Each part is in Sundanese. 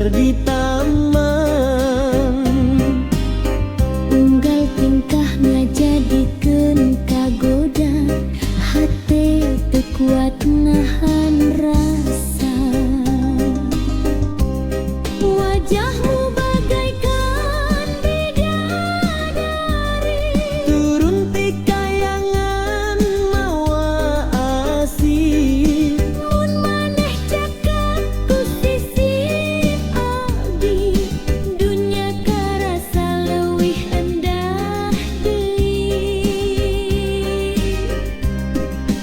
Keur di taman. Unggal tingkah ngajadikeun kagoda. Hate teu kuat nahan rasa. Wajahmu bagaikan bidadari. Turun ti kayangan mawa asih. Mun maneh caket ku sisi abdi, dunya karasa leuwih endah deui.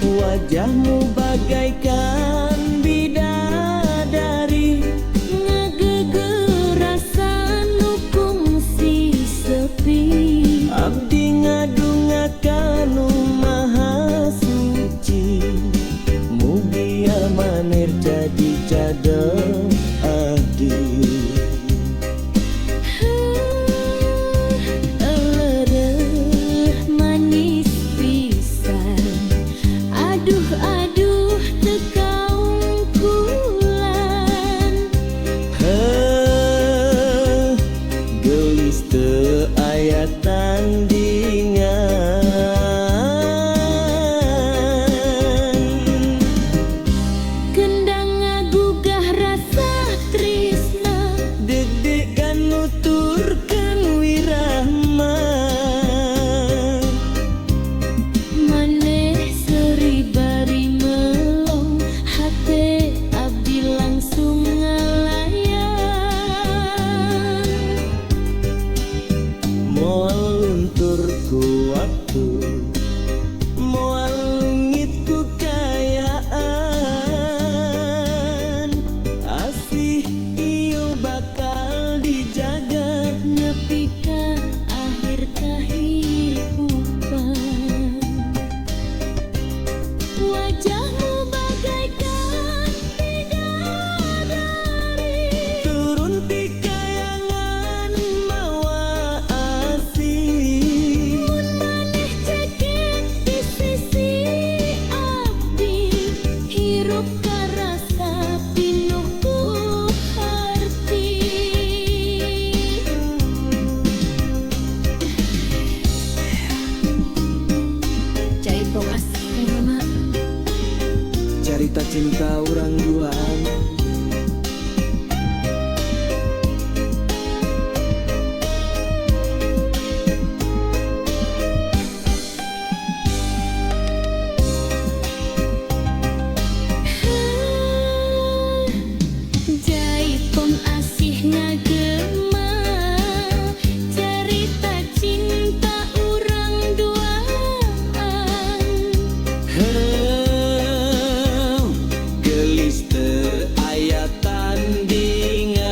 Wajahmu bagaikan bidadari. Ngageugeuh rasa nu kungsi sepi. Abdi ngadunga kanu maha suci, mugia maneh jadi cadel abdi. Eureureuh manis pisan. Aduh aduh, teu kaungkulan. Heuh, geulis teu aya tandingan. Kendang ngagugah rasa trisna. Deg-degan nuturkeun wirahma. Maneh seuri bari melong, hate abdi langsung ngalayang. Moal luntur ku waktu, moal leungit ku kaayaan. Asih ieu bakal dijaga nepi ka akhir kahirupan. Wajahmu bagaikan bidadari. Turun ti kayangan mawa asih. Mun maneh caket di sisi abdi, hirup karasa pinuh ku harti. Jaipong asih mama. Carita cinta urang duaan. Jaipong asih ngagema carita cinta urang duaan. Heuh, geulis teu aya tandingan.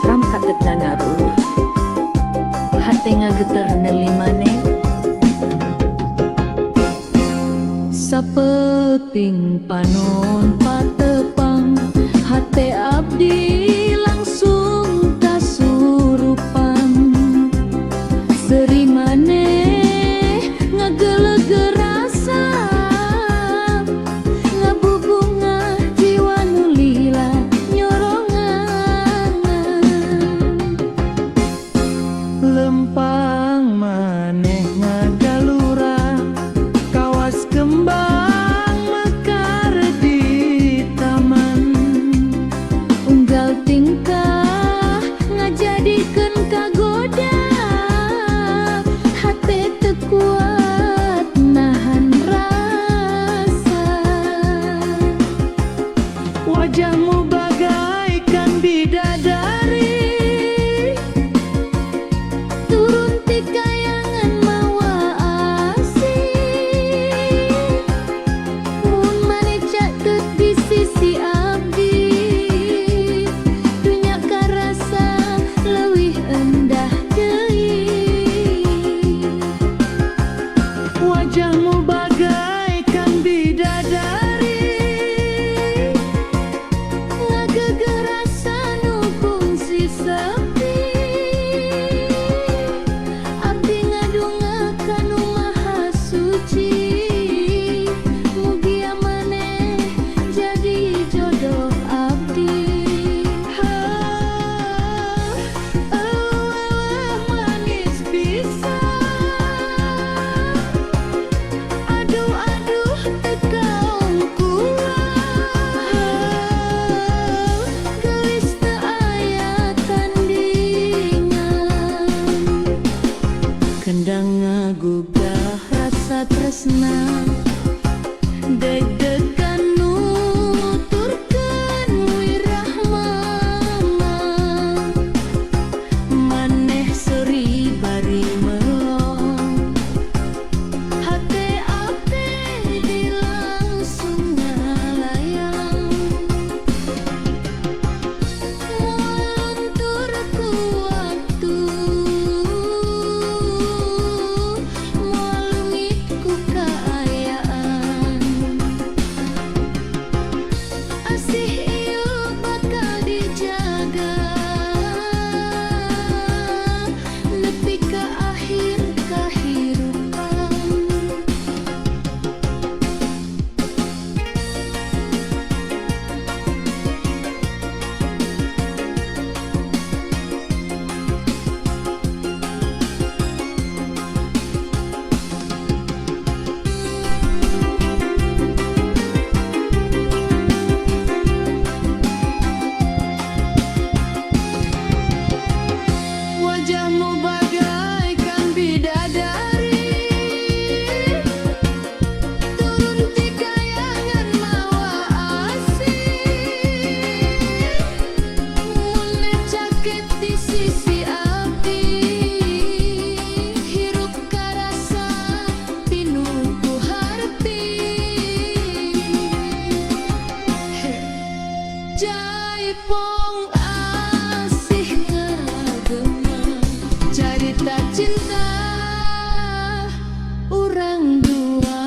Ram katetna ngaruh, hate ngageter neuli maneh. Sapeting panon patepang, hate abdi langsung kasurupan. Seuri maneh ngagelegeur rasa, ngabubungah jiwa nu lila nyorongan. Lempang Jaipong asih ngagema carita cinta urang duaan.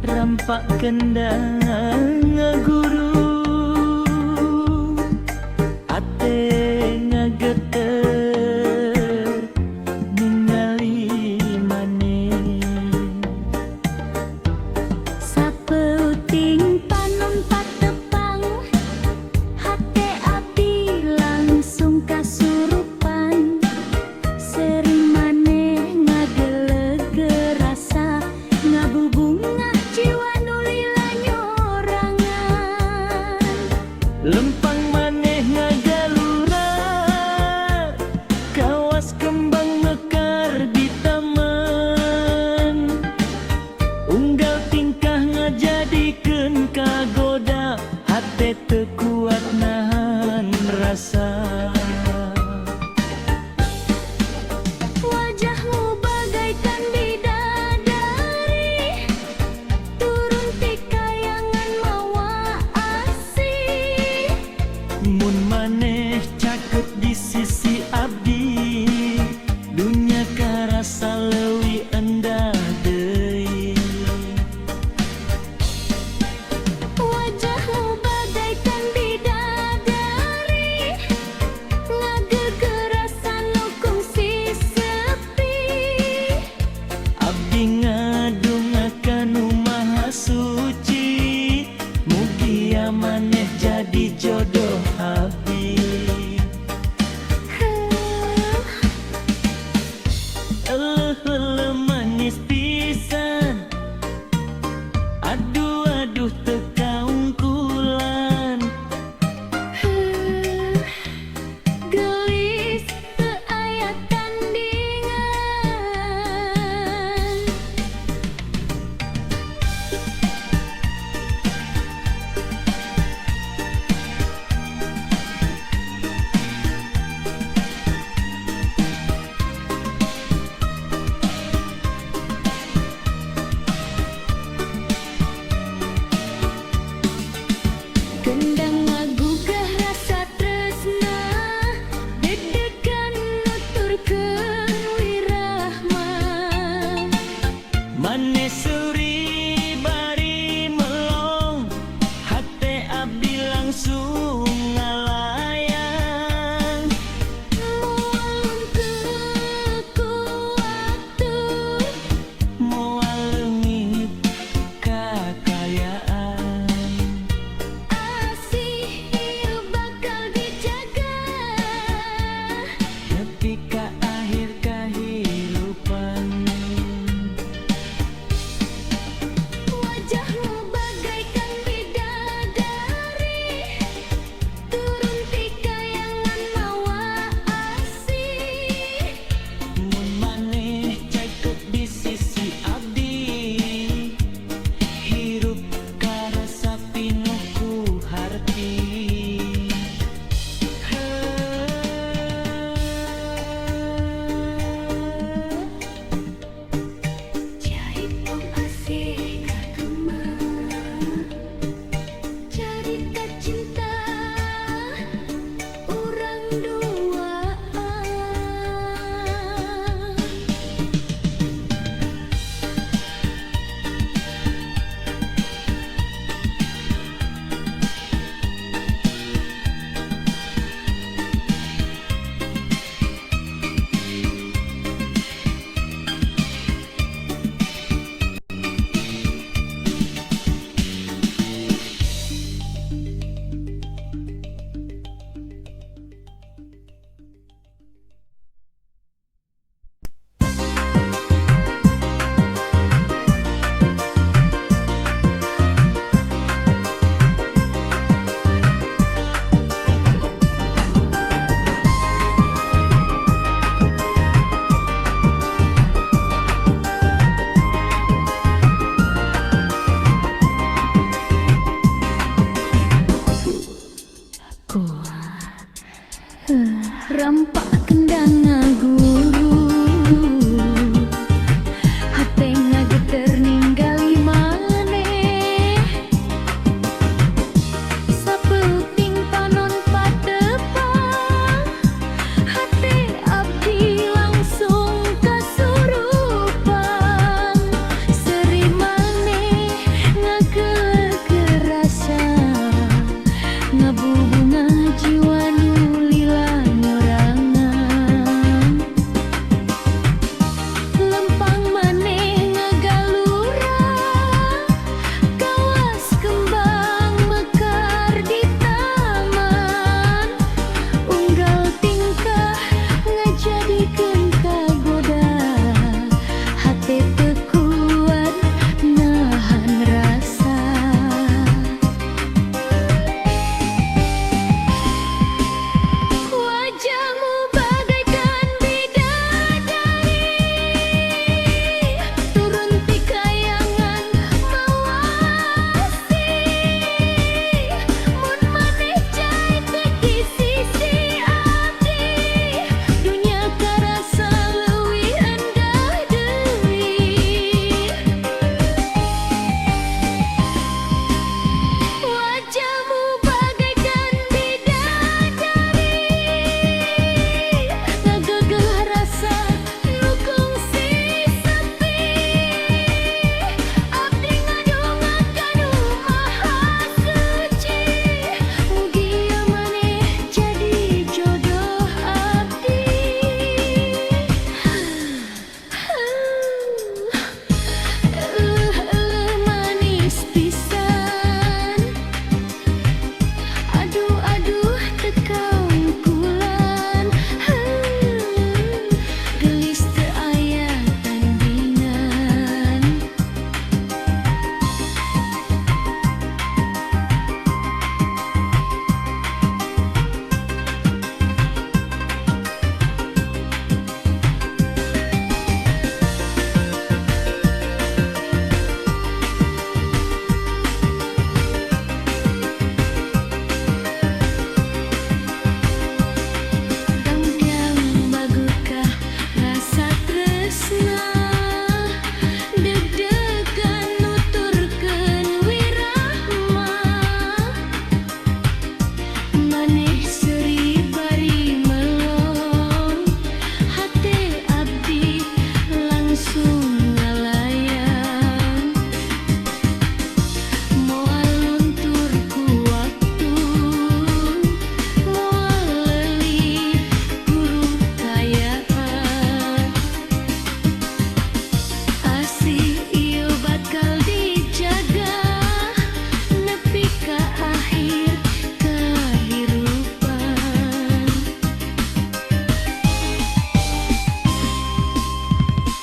Rampak kendang guru, ate ngageter ningali maneh. Sapeuting panon patepang, hate abdi langsung kasurupan. Seri maneh ngagelege rasa ngabubungah jiwa nu lila nyorangan. Lempang maneh ngagalura kawas kembang mekar di taman. Unggal tingkah ngajadikeun kagoda, hate teu kuat nahan rasa. Wajahmu bagaikan bidadari turun ti kayangan mawa asih. Mun maneh caket di sisi abdi, dunya karasa leuwih endah deui. Wajahmu bagaikan bidadari. Rampak kendang ngaguru, hate ngageter ninggali maneh. Sapeuting panon patepang, hate abdi langsung kasurupan. Seuri maneh ngagelegeur rasa, ngabubunga jiwa nu lila nyorangan. Lempang maneh ngagalura, kawas kembang mekar di taman. Unggal tingkah ngajadikeun kagoda, hate teu kuat nahan rasa. Wajahmu bagaikan bidadari, turun ti kayangan mawa asih. Mun maneh caket di sisi abdi, dunya karasa leuwih endah deui. Wajahmu bagaikan bidadari, ngageugeuh rasa nu kungsi sepi. Abdi ngadonga ka Nu Maha Suci, mugia maneh jadi jodoh abdi. Euleuh euleuh manis pisan, aduh aduh teu kaungkulan. Geulis teu aya tandingan. Dangdang bagukah rasa tresna, deg-degan nuturkeun wirahma. Maneh seuri bari melong, hate abdi langsung ngalayang. Moal luntur ku waktu, moal leulit guru kaayaan. Asih ieu bakal dijaga nepi ka akhir kahirupan.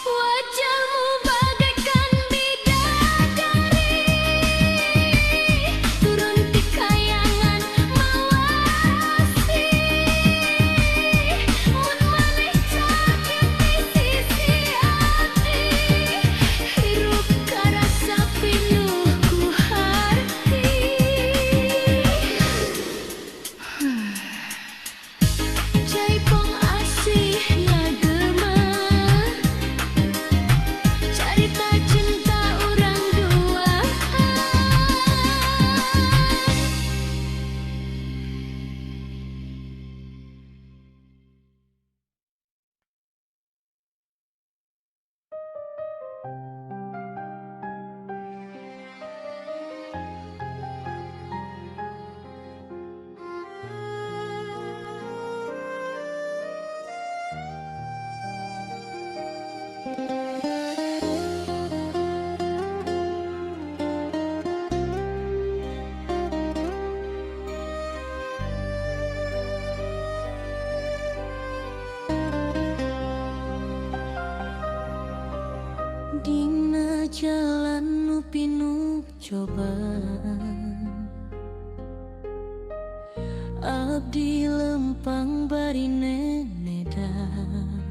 Wajahmu bagaikan bidadari, turun ti kayangan mawa asih. Mun maneh caket di sisi abdi, hirup karasa pinuh ku harti. Jaipong asih ngagema, carita cinta urang duaan. Dina jalan nu pinuh cobaan, abdi lempang bari nenedang.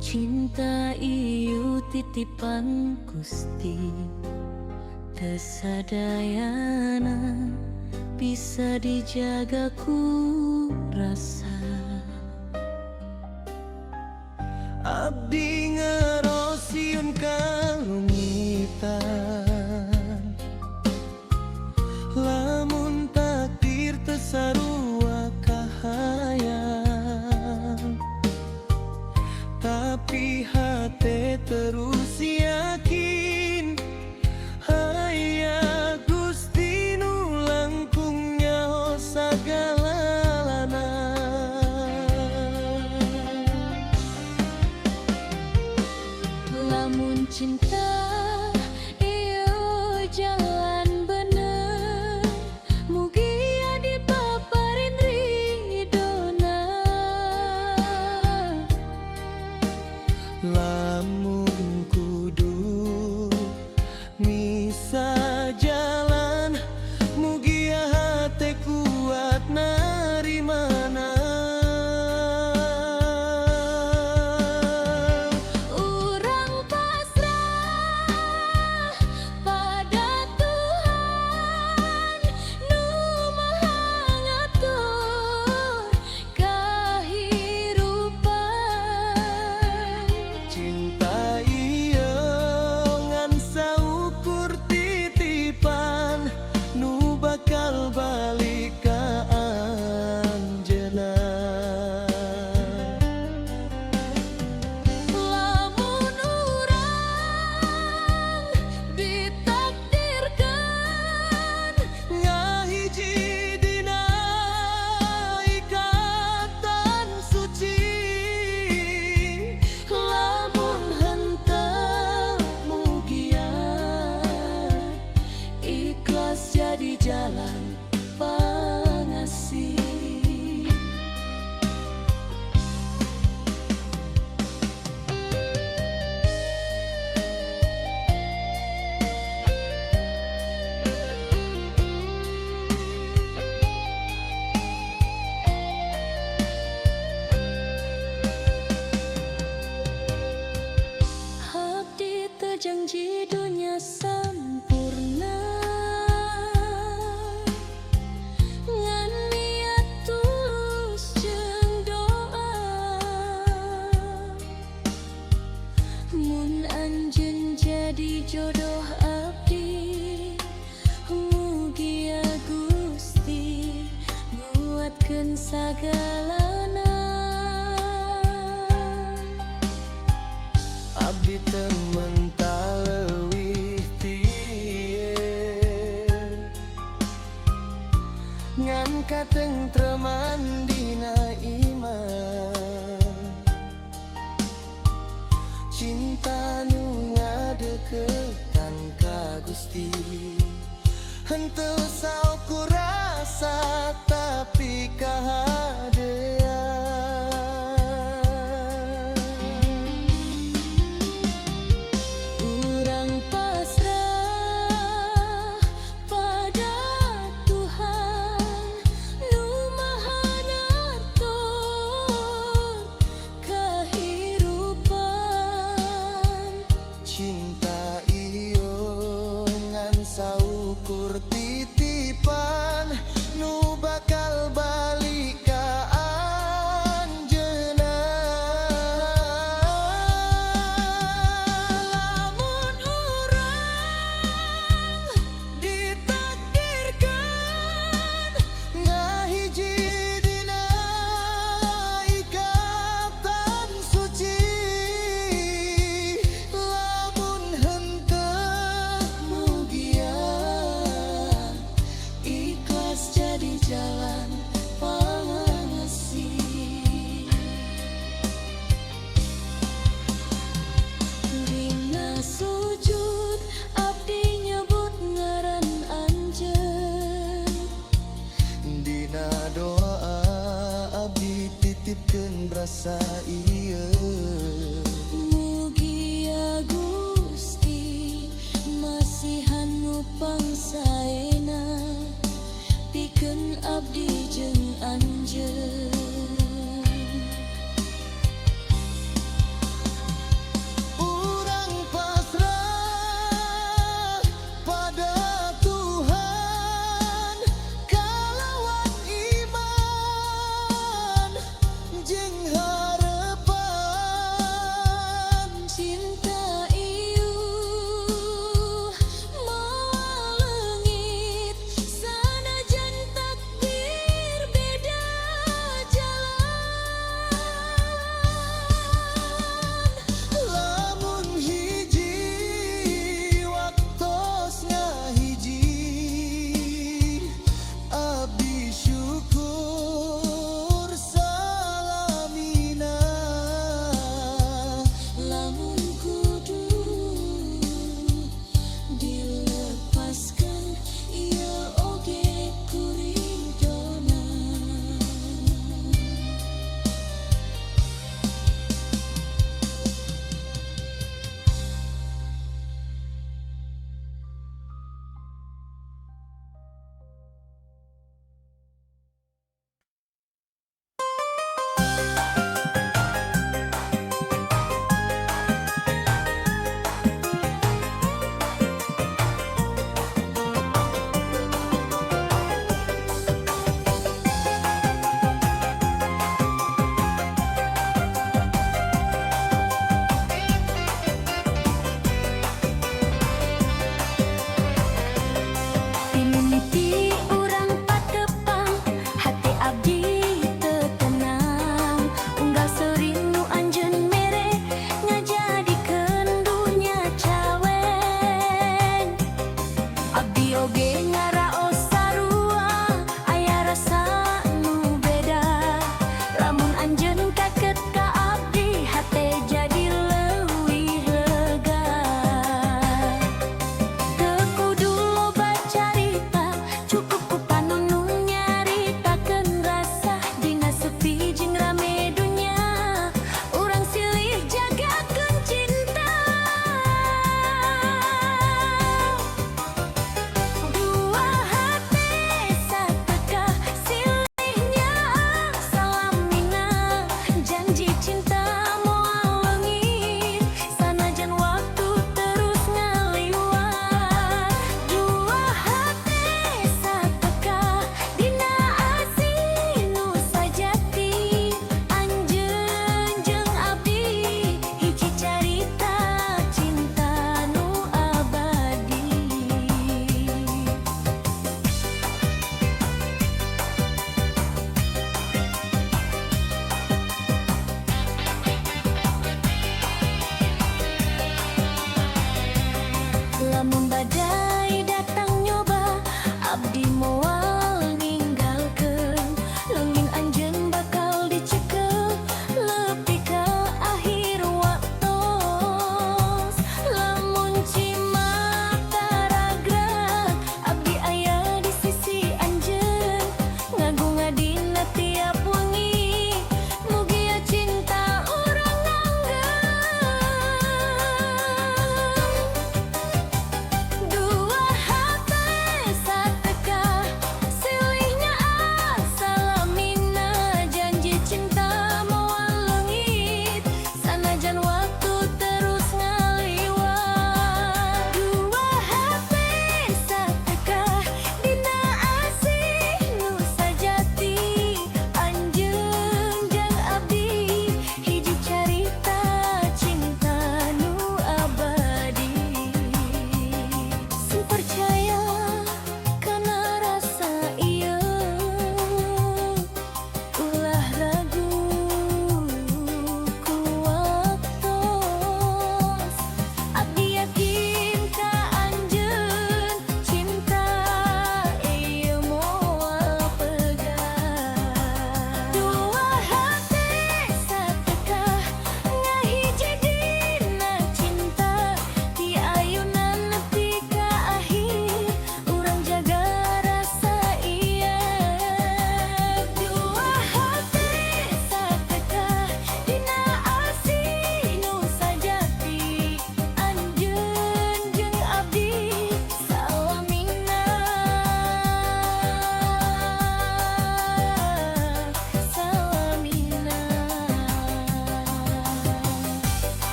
Cinta ieu titipan Gusti, teu sadayana Bisa dijaga ku rasa. Abdi ngeraos sieun kaleungitan, lamun takdir teu sarua kahayang, tapi hate terus yakin aya Gusti nu langkung nyaho sagalalana. Lamun cinta ieu jalan bener, mugia dipaparin ridona. Lamun kudu misah jalan, mugia hate kuat narimana. Urang pasrah pada Tuhan nu Maha Ngatur kahirupan. Cinta ieu ngan saukur titipan nu bakal balik ka anjeunna. Lamun urang ditakdirkan ngahiji dina ikatan suci, Lamun henteu, mugia ikhlas jadi jalan pangasih. Abdi teu janji dunya sampurna, ngan niat tulus jeung doa. Mun anjeun jadi jodoh abdi, mugia Gusti nguatkeun sagalana. Abdi teu menta leuwih ti ieu, ngan katentreman dina iman, cinta nu ngadeukeutan ka Gusti, henteu saukur rasa tapi kahadean. Urang pasrah pada Tuhan nu Maha Ngatur kahirupan. Cinta ieu ngan saukur titipan nu bakal balik ka anjeunna. Lamun urang ditakdirkan ngahiji dina ikatan suci, lamun henteu, mugia ikhlas jadi jalan pangasih. Dina sujud abdi nyebut ngaran anjeun. Dina doa abdi titipkeun rasa ieu. Mugia Gusti masihan nu pangsaena pikeun abdi jeung anjeun.